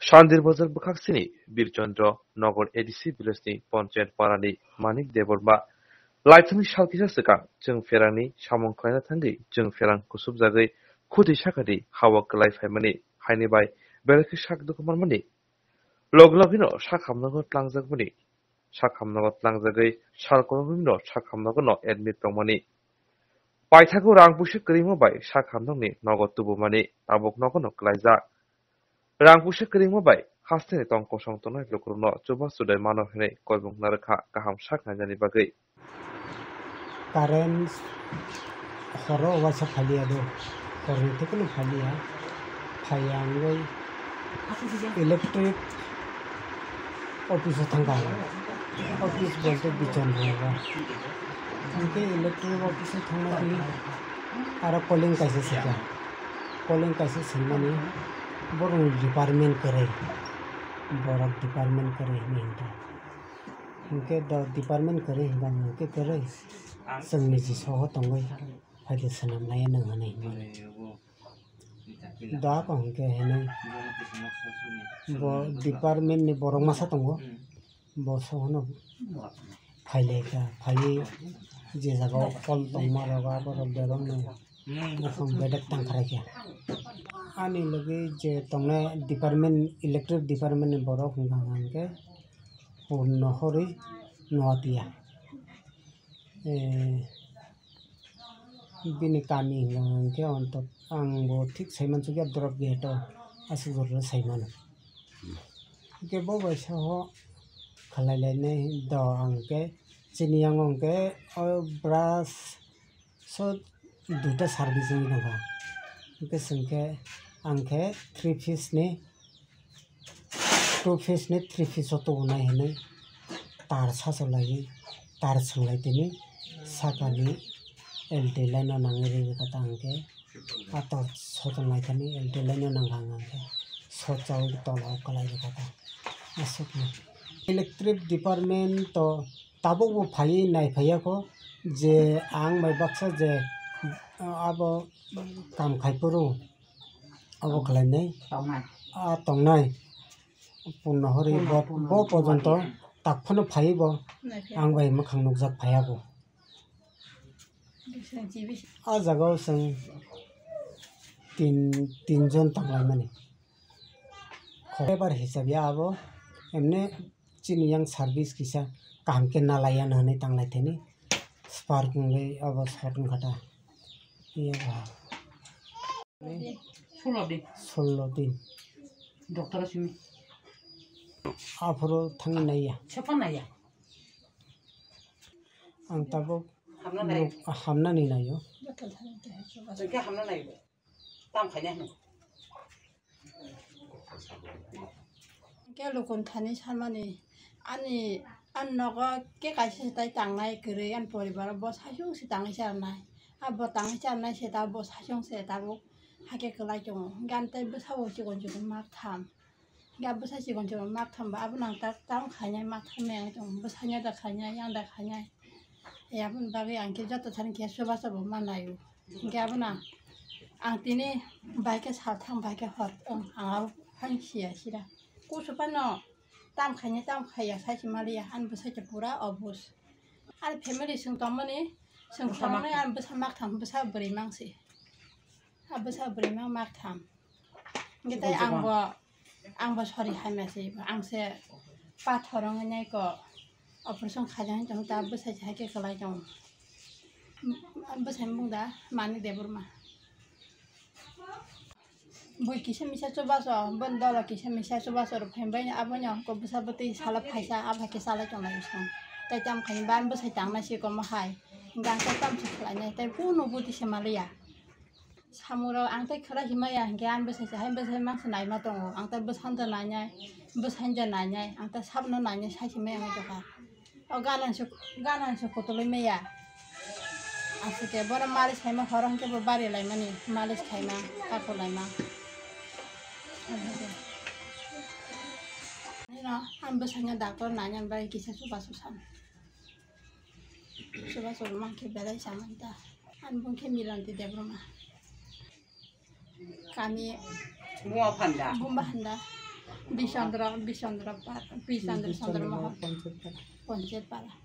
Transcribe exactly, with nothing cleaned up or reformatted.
Sandir Bazar bwkhak sini Birchandra Nagar A D C village ni Panchayat para ni Manik Debbarma. Laithani sal kisa swkang chwng pherangni samung khlaina thangwi chwng pherang kusubjagwi khudi sakadi hawa kwlai phaimani haini bai belai khe sak dukhu manmani. Logi logino sak hamnago tlangjakmani. Sak hamnago tlangjagwi sal kwrwngno sak hamnagono admit tongmani. Paithago rang puisa kwrwngma bai sak hamnakni nogo tubumani tabuk nogono kwlaijak. Rang puisa kwrwngma bai hasteni tong kosong tongnai lukurokno chubachu de mano hwnwi koimung narwkha kaham sak nainani bagwi. Current horo waisa phaliya do, horni thekeno phaliya, phaiya wngwi electric office o thangkha ang, office bolte bichon rwgo, hinkhe electric office o thangma twi aro calling kaisa swikha, calling kaisa swimani borokni department kwrwi, borok department kwrwi hinwi hinkha. Hinkhe do department kwrwi hinkha hinkhe kwrwi chwng niji soho tongwi phaidi swnam laiya nwng hwnwi hinmani. Do ako hinkhe hinwi bo department ni borok masa tongo, bo sohono phailaikha, phaiwi je jagao call tongma rok aborok bebakno buphang bedek tangkhraikha. Ani logi je tongnai department, electric department ni borok hinkha hinkhe Purno horwi Noatia. Eh, bini kami hwnka hwnkhe ontok ang bo thik saimansukya drop gate o aswk jorno saimano. Hwnkhe bo bai saho khalai lainai do ang khe chini yang hwnkhe o brush so duita service wngwi tongkha. Hwnkhe chwngkhe ang khe three piece ni two piece ni three piece o tubunai hinwi tar sacho laiwi tar swng lai tini sakani L T line o nangwi rwkha ta hwnkhe a tor sotong lai thani L T line o nangkha hwnkhe sotchawi tola o kwlai rwkha ta aswkno. Electric department to tabukbo phaiwi naiphaiya kho je ang bai baksa je abo kam khai phuru abo khlainai. Tongnai. A tongnai. Punno hori Punno, bo, punno, bo punno porjonto hori. Tak phano phaiwi bo Naikhe. Ang bai mwkhang nukjak phaiya bo. Bising chi bising. A jagao chwng tin, tin jon tanglaimani. Khorokbar hisab ya abo emne chini yang service kisa kaham khe nalaiya hwnwi tanglai thani spark wngwi abo short wngkha ta. Iya ba. Sullo din. Sullo din. Doctor simi. Aphuru thangwi naiya. Sepan naiya. Ang tabuk hamna nai. Nuk-, hamnani naio. Jengke hamna nai. Tam khaina hino. Ke lukun thani samani ani, ani nogo ke kaisa se tai tangnai kwrwi ani poribaro bo saichung se tangwi charnai. A bo tangwi charnai se ta bo saichung se tabuk hake kwlai tongo. Gan tai bwsao chikon chikon mak tham. Ga bwsa chikon chikon mak thamba abono ang ta tam khainai mak thamnai ang tong bwsanya da khainai yang da khainai. E aboni bagwi ang khe joto thani khe chubachu bo ma naio. Hingke abono ang tini bai khe sal thang bai khe hor ang abo phai siya sira. Kusu phano tam khainai tam khaiya sai se maliya ani bwsai khe pura obus. Ani family chwng tongmani chwng tongmani ani bwsa mak tham bwsa bwrwi mang se. A bwsa bwrwi mang mak tham. Hingke tai ang bo, ang bo sori hamya se, ang se pathor wngwi nai ko operation khaijak hinwi tong ta bwsai se hai khe kwlai tong. Bwsai ni bung da Manik Debbarma. Bui kisa misa chubachu, boni dolo kisa misa chubachu rok phaimbai abono ko bwsa bwtwi sala phaisa abo hai khe chalai tong lai bisong. Tai tamo khai ban bwsai tang nai se komo hai. Hingke ang tai tamo se khlai nai tai kunu bwtwi se maliya. Samung rok ang tei khwra himaya hinkhe ani bwsai se hai bwsai mangsa naima tongo. Ang tei bwsano nainai, bwsai no nainai, ang tei sabno nainai sai se maya wngwi tongkha. O gana se, gana se kutulwi maya. Aswk khe bono malis khaima horo hinkhe bo bari laimani, malis khaima, kaku laima. Nino ani bwsai no doctor nainani bagwi kisa chubachu san. Chubachu mankhe belai chamani ta. Ani bung khe Milanti Debbarma. Kami Buma Phanda. Bumba Handa. Bisandra, Bisandra Para, Bisandra Chandra Mahal. Panchayat Para.